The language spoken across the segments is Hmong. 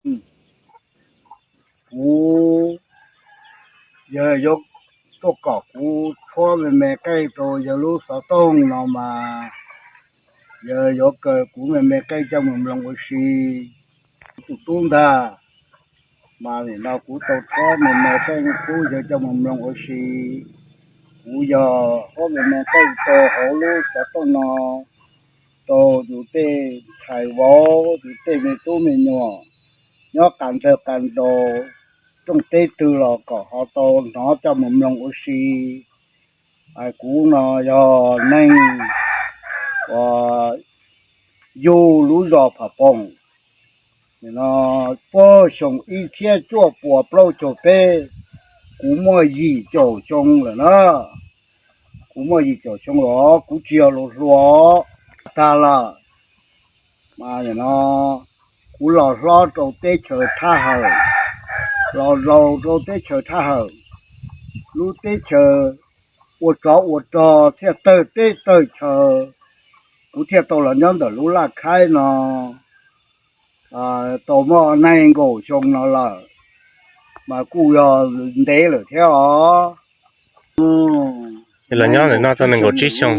Kuv, yawg yuav tuaj kom kuv tshuab me me qeej rau yawg lub xov tooj no mas, yawg yuav kaw kuv me me qeej coj mus mloog ua si. Kuv tus tub ntag, mas nim no kuv tau tshuab me me qeej pub yawg coj mus mloog ua si. Kuv yog tshuab me me qeej rau hauv lub xov tooj no rau yus tej ntxhais vauv, yus tej me tub me nyuam nyob qas ntawg qas nraud, rooj teb twg los kom ho tau hnov coj mus mloog ua si. Kuv no yog neeg uas yug lub zos Pham Poom no puag xyoo ib txhiab cuaj puas plaub caug peb, kuv muaj yim caum xyoo lawm na. Kuv muaj yim caum xyoo los kuv tsis yog luag hluas tag lawm. Mas no kuv los hlob rau teb chaws Thaj Hawm, los laus rau teb chaws Thaj Hawm, lub teb chaws ua tsov ua rog thiaj tawg teb tawg chaw, kuv thiaj tau los nyob ntawm lub Laj Khaib no tau muaj nees nkaum xyoo no lawm, mas kuj yog ntev lawm thiab os. Los nyob ntawm no tau nees nkaum tsib xyoo.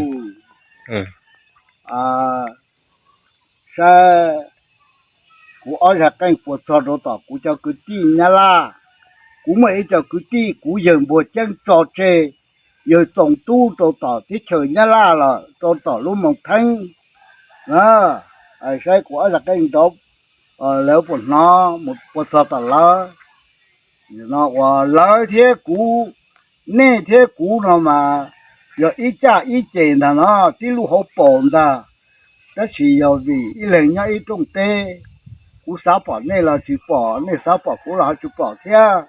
Saib kuv ob zaj qeej puas txog rau tom kuv cov kwv tij Nyab Laj. Kuv muaj ib co kwv tij kuv yawg npuag ceeb tso tseg, yawg Txoos Tub rau tom teb chaws Nyab Laj lawm, rau tom lub Moos Theeb. Saib kuv ob zaj qeej nrov lawv puas hnov mus puas txog tom lawv. No uas lawv thiab kuv, nej thiab kuv no mas yog ib caj ib ces ntag no, tib lub hauv paus ntag. Tab sis yog vim ib leeg nyob ib rooj teb, kuv xav pom nej los tsis pom, nej xav pom kuv los ho tsis pom thiab.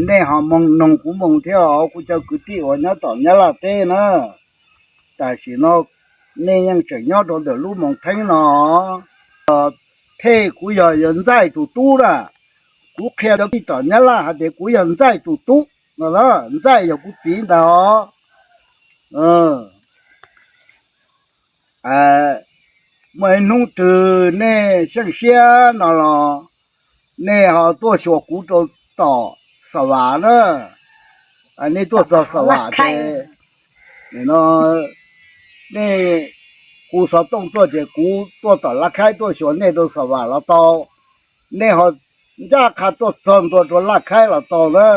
Nej ho moo noog kuv moo thiab os, kuv cov kwv tij uas nyob tom Nyab Laj teb na. Tam sim no nej yeej tseem nyob rau ntawm lub Moos Theeb no. Thej kuv yog yawg Ntxaij tus tub na. Kuv qhia rau kwv tij tom Nyab Laj hais tias kuv yog Ntxaij tus tub no, Ntxaij yog kuv txiv ntag os. Muaj ib hnub twg nej xyeej siab no los nej ho tuaj xyuas kuv rau tom Xa Vam na. Nej tuaj txog Xa Vam ces, no, nej, kuv xov tooj tuaj ces kuv tuaj tom Laj Khaib tuaj xyuas nej rau Xa Vam los tau. Nej ho ncaj qha tuaj txog ntua rau Laj Khaib los tau na.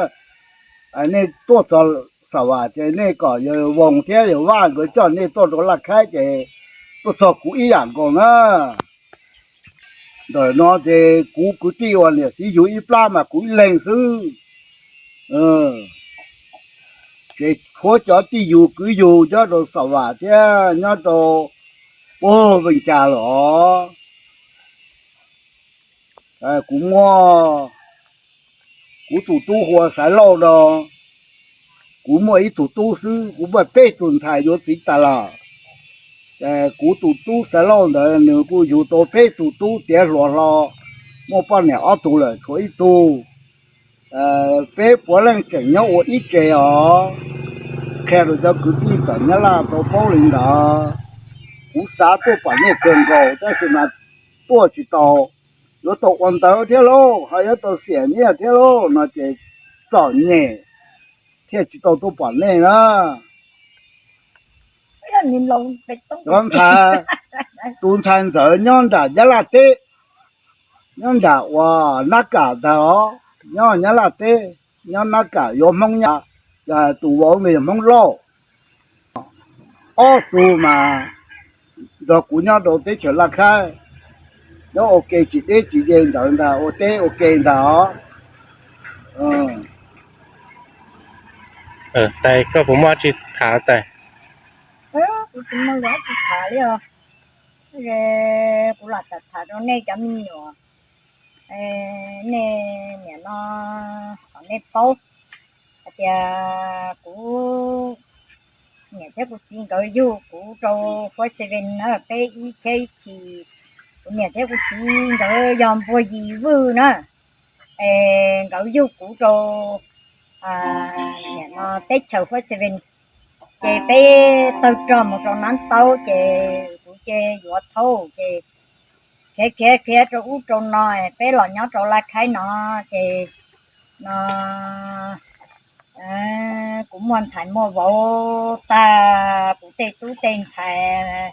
Nej tuaj txog Xa Vam ces nej kom yawg Voos thiab yawg Vaj nkawd coj nej tuaj rau Laj Khaib ces tuaj txog kuv ib yam nkaus na. Ntawm no ces kuv kwv tij uas niam txiv yug ib plab mas kuv ib leeg xwb. Ces tshuav cov tij yug kwv yug nyob rau Xa Vam thiab nyob rau puag Vees Cas los. Kuv muaj, kuv tus tub hu ua Xaiv Lauj no, kuv muaj ib tug tub xwb, kuv muaj peb tug ntxhais yuav txiv tas lawm. Kuv tus tub Xaiv Lauj ntawd nws kuj yug tau peb tug tub tiav hluas hlo, muaj poj niam ob tug lawm tshuav ib tug. Peb puav leej tseem nyob ua ib tse os. Qhia rau cov kwv tij tom Nyab Laj tau paub li ntawd. Kuv xav tuaj pom nej kawg nkaus tab sis mas tuaj tsis tau. Yuav tau ua ntawv thiab lauj, ho yuav tau xiam nyiaj thiab lauj no ces txom nyem thiaj tsis tau tuaj pom nej na. Cov ntxhais, tus ntxhais ntxawm nyob nram Nyab Laj teb, nyob nram uas Nab Kam ntag os, nyob Nyab Laj teb, nyob Nab Kam yuav Hmoob nyob, tus vauv ntawd yog Hmoob Lauj. Ob tug mas nrog kuv nyob rau teb chaws Laj Khaib, nyob ua ke tsis deb tsis ze ntawd ntag, ua teb ua ke ntag os. Tais, koj puas muaj tsis tham tais? Kuv tsis muaj dab tsi tham li os. Kuv lam tham tham rau nej cov me nyuam, nej niam no kom nej paub hais tias kuv niam thiab kuv txiv nkawd yug kuv rau Huab Seven na, peb ib txhiab ib txhis. Kuv niam thiab kuv txiv nkawd yog Npuag Yis Vwj na, es nkawd yug kuv rau niam no teb chaws Huab Seven, ces peb tawg rog mus rau Nab Taub ces kuv ces yuav thaub ces khiav khiav khiav rau ub rau no, peb los nyob rau Laj Khaib no ces no kuv muaj ntxhais muaj vauv tag, kuv tej tub tej ntxhais,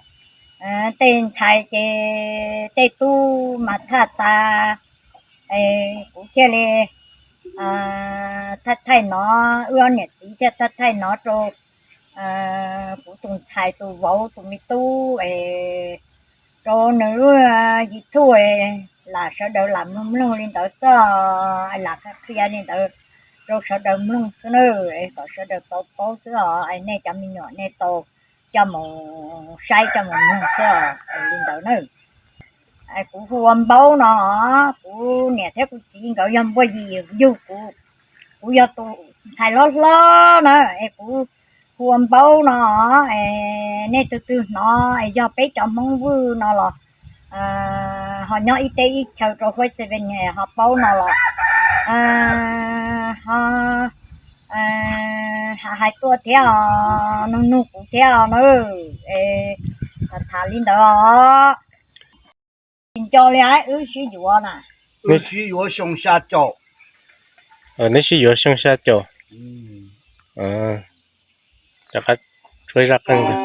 tej ntxhais ces tej tub mas thaj tas, kuv thiaj li thaij thaij no, wb ob niam txiv thiaj thaij thaij no rau kuv tus ntxhais tus vauv tus me tub es rau nws lub YouTube lam sawv daws lam mloog mloog li ntawd xwb, lam qhia qhia li ntawd rau sawv daws mloog xwb na, kom sawv daws tau paub xwb os. Nej cov me nyuam nej tau coj mus saib coj mus mloog xwb li ntawd na. Kuv hu ua Npaub no, kuv niam thiab kuv txiv nkawd yog Npuaj Yim yug kuv, kuv yog tus ntxhais hlob hlob na es kuv hu ua Npaub no. Nej tus twg hnov es yog peb cov Hmoob Vwj no los ho nyob ib teb ib chaw rau Huaj Xeven ho paub no los ho hais tuaj thiab os, nug nug kuv thiab os na. Tham tham li ntawd os. Tsis nco li wb sib yuav na, wb sib yuav xyoo xya caum. Neb sib yuav xyoo xya caum. Rov qab tshuab zaj qeej ntag.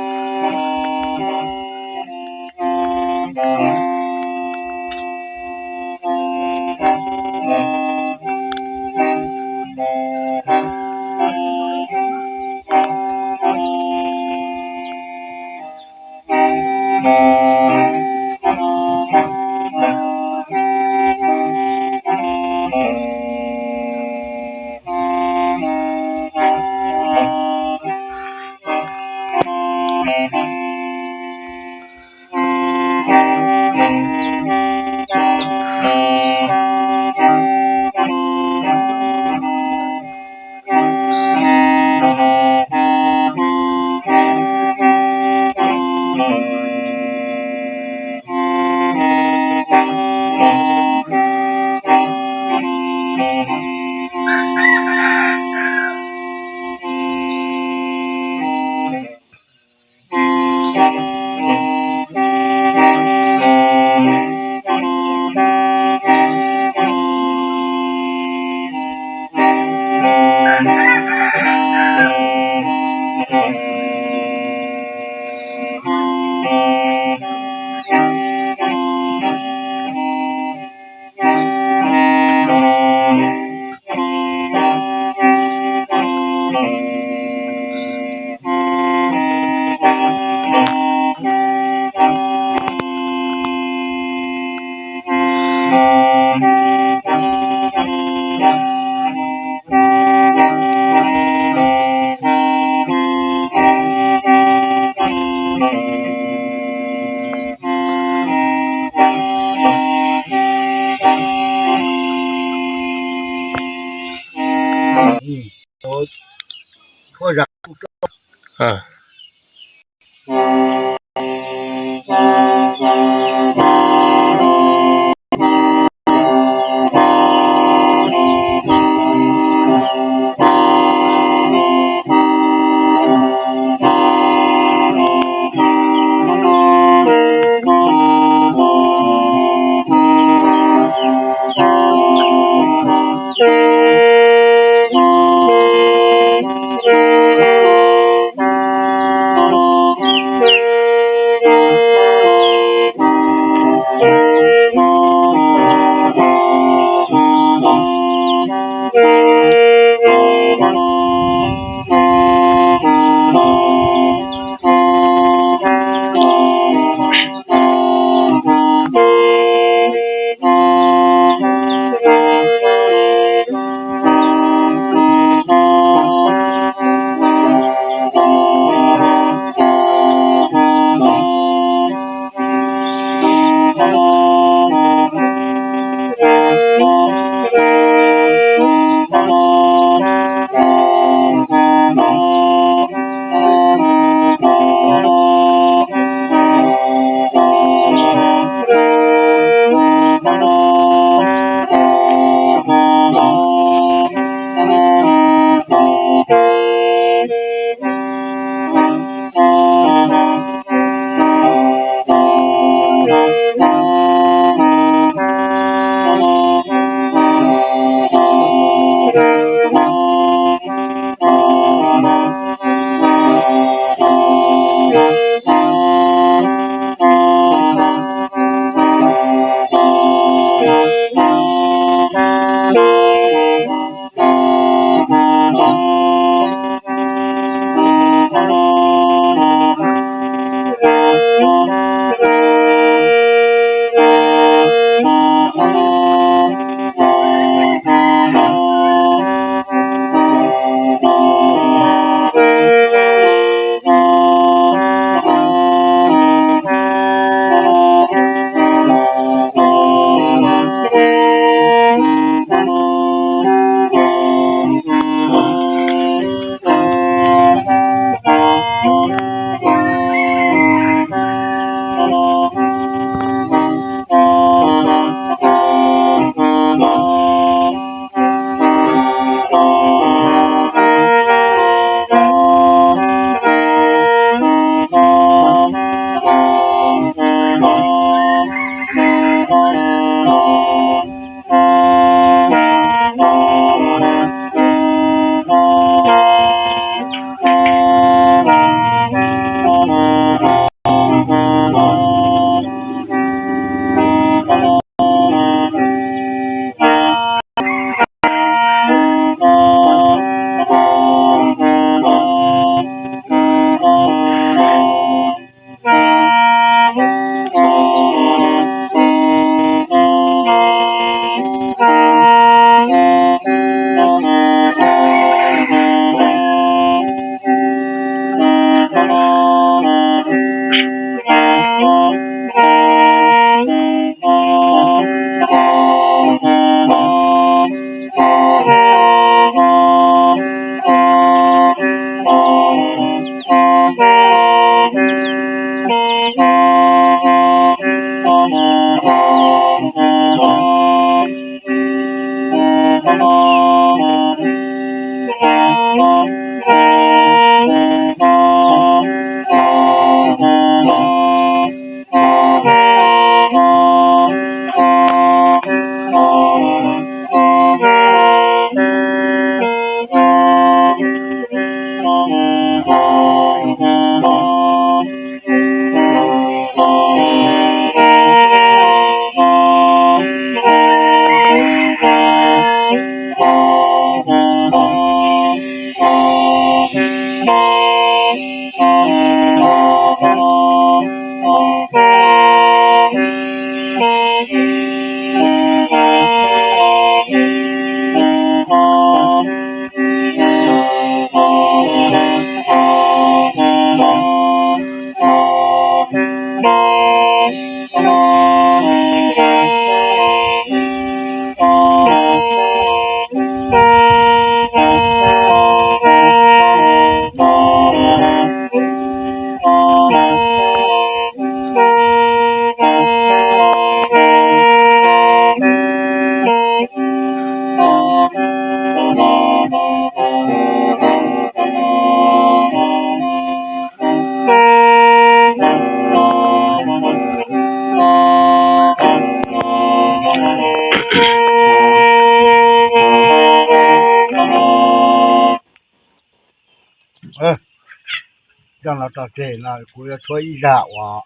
Coj los tso tseg no kuv yuav tshuab ib zaj uas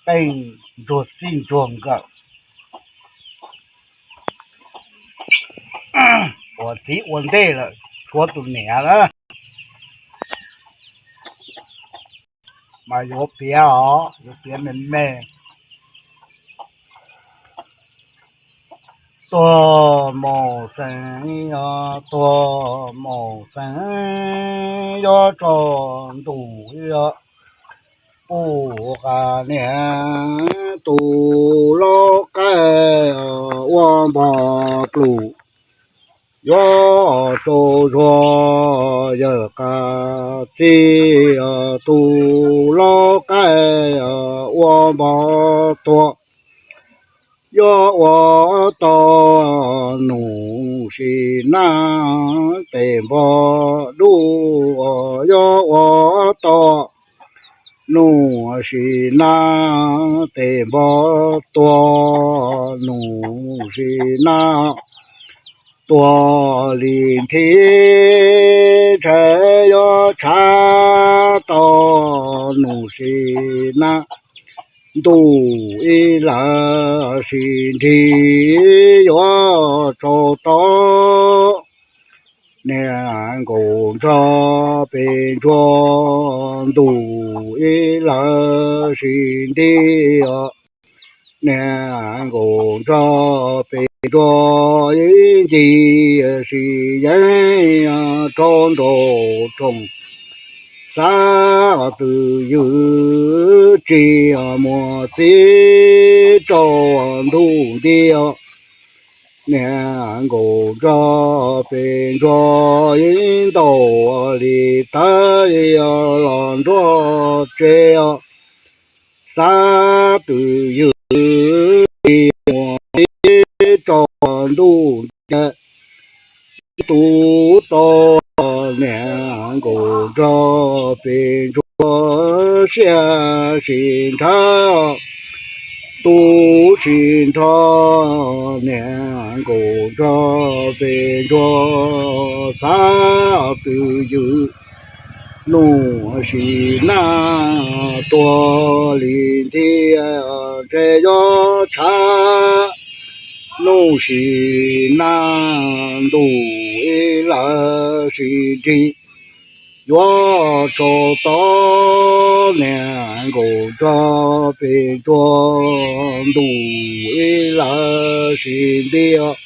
qeej ntsuag txij ntsuag nkawm uas txiv ua ntej lawm tshuav tus niam na. Mas yuav piav os, yuav piav me me. Tuag mus xeev, tuag mus xeev, yuav tsaus ntuj, puj qa niam tus lau qaib ua npog plum, yuav tsaus zuag yawm qab txij, tus lau qaib ua npog tuag, yuav ua tau nus sim nab tes npog dub, yuav ua tau nus sim nab tes npog tuag, nus sim nab tuag li nthi, ntshai yuav tshav tau nus sim nab ntuj ib lawm, sim nrig yuav tsaus tau niam nkaum ntsog pes ntsuag ntuj ib lawm, sim nrig niam nkaum ntsog pes ntsuag ib ncig, sim yeeb rau nraum rooj, xav twj ywm tsis muaj txiv rau ntuj nti, niam nkaum ntsog pes ntsuag ib ntaus li tawv los nruab tsev, xav twj ywm tsis muaj txiv rau ntuj nti, tus tau niam nkaum ntsog pes ntsuag, siab sim nrhab tus sim nrho, niam nkaum ntsog pes ntsuag, xav twj ywm nus sim nab tuag li nthi, ntshai yuav tshav nus sim nab ntuj ib lawm, sim nrig yuav tsaus tau niam Nkauj Ntsog pes ntsuag ntuj ib lawv sis ntiag.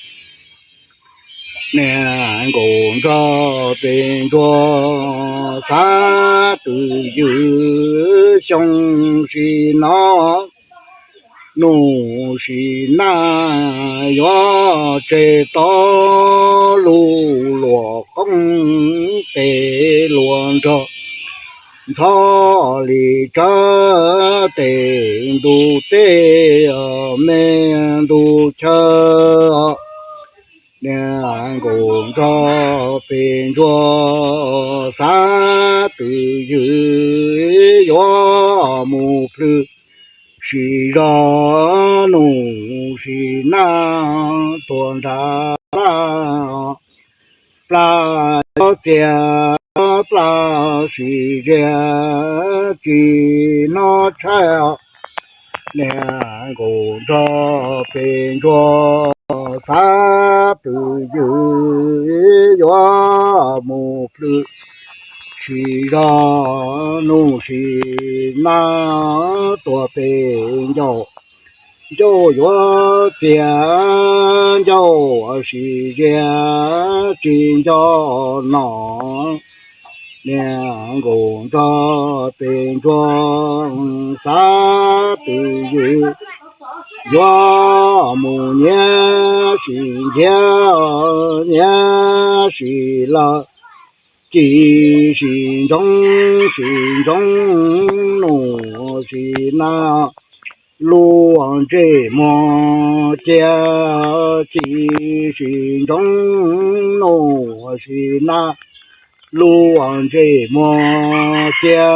Niag Nkauj Ntsog pes ntsuag xav twj ywm xyoo sim no, nus sim nag yuav tseg tau lub luam qoob tes luas nrog ntxhov li tsawv tes ntuj teb me ntuj chaw. Niag Nkauj Ntsog pes ntsuag xav twj ywm yuav mus plhws sim zog nus sim nag tuaj nram plab, plab yuav txias plab sim zias tsis hnov tshaib. Niag Nkauj Ntsog pes ntsuag xav twj ywm yuav mus plhws sim zog nus sim nag tuaj pem ncauj, ncauj yuav txias ncauj sim zias tsis nco nom. Niag Nkauj Ntsog pes ntsuag xav twj ywm yuav mus nyiam sim nyiam, nyiam sim lawm, tsis sim ntsoov sim ntsoov nus sim nag lub ntsej muag cia, tsis sim ntsoov nus sim nag lub ntsej muag cia.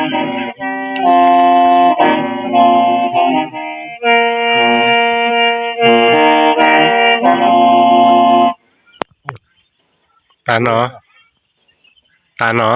Tas no, tas no.